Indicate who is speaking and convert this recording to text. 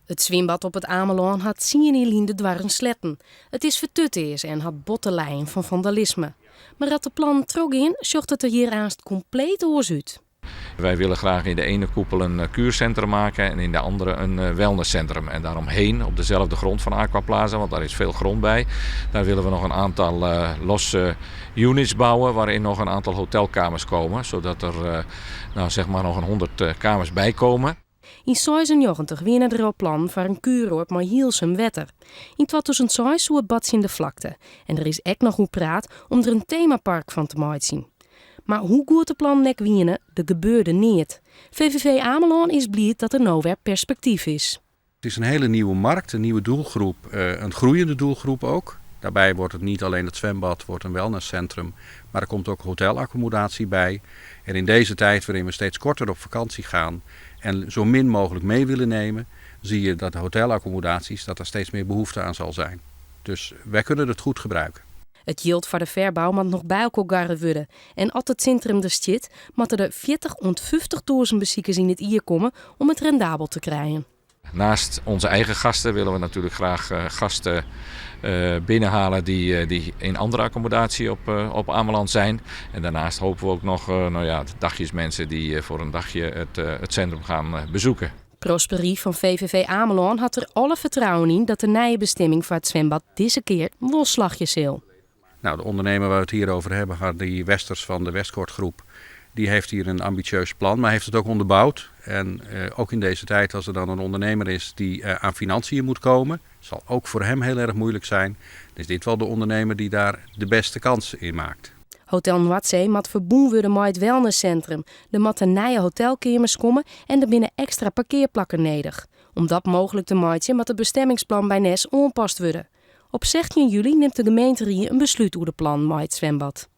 Speaker 1: It swimbad op It Amelân hat tsien jier lyn de doarren sletten. It is fertutearze en hat bot te lijen fan fandalisme. Mar as de plannen trochgean, sjocht it der hjir aanst kompleet oars út.
Speaker 2: Wij willen graag in de ene koepel een kuurcentrum maken en in de andere een wellnesscentrum. En daaromheen, op dezelfde grond van Aquaplaza, want daar is veel grond bij, daar willen we nog een aantal losse units bouwen waarin nog een aantal hotelkamers komen, zodat er nou, zeg maar nog een 100 kamers bij komen.
Speaker 1: Yn 96 wiene der al plannen foar in kueroard mei hielsum wetter. Yn 2006 soe it bad tsjin de flakte en der is ek noch oer praat om der in temapark fan te meitsjen. Mar hoe goed de plannen ek wiene, der gebeurde neat. VVV Amelân is bliid dat der no wer perspektyf is.
Speaker 3: Het is een hele nieuwe markt, een nieuwe doelgroep, een groeiende doelgroep ook. Daarbij wordt het niet alleen het zwembad, wordt een wellnesscentrum, maar er komt ook hotelaccommodatie bij. En in deze tijd waarin we steeds korter op vakantie gaan en zo min mogelijk mee willen nemen, zie je dat de hotelaccommodaties, dat daar steeds meer behoefte aan zal zijn. Dus wij kunnen het goed gebruiken.
Speaker 1: It jild foar de ferbou moat noch by elkoar garre wurde en as it sintrum der stiet, moatte der 40 oant 50.000 besikers yn it jier komme om it rendabel te krijen.
Speaker 2: Naast onze eigen gasten willen we natuurlijk graag gasten binnenhalen die in andere accommodatie op Ameland zijn. En daarnaast hopen we ook nog, nou ja, dagjes mensen die voor een dagje het centrum gaan bezoeken.
Speaker 1: Prosperie fan VVV Amelân hat der alle fertrouwen yn dat de nije bestimming foar it swimbad dizze kear wol slagje sil.
Speaker 3: Nou, de ondernemer waar we het hier over hebben, Hardy Westers van de Westcourt Groep, die heeft hier een ambitieus plan, maar heeft het ook onderbouwd. En ook in deze tijd, als er dan een ondernemer is die aan financiën moet komen, zal ook voor hem heel erg moeilijk zijn. Dan is dit wel de ondernemer die daar de beste kans in maakt.
Speaker 1: Hotel Noardsee moat ferbûn wurde mei it wellnesscentrum. Der moatte nije hotelkeamers komme en der binne ekstra parkearplakken nedich. Om dat mooglik te meitsjen moat it bestemmingsplan by Nes oanpast wurde. Op 16 july nimt de gemeenterie in beslút oer de plannen mei it swimbad.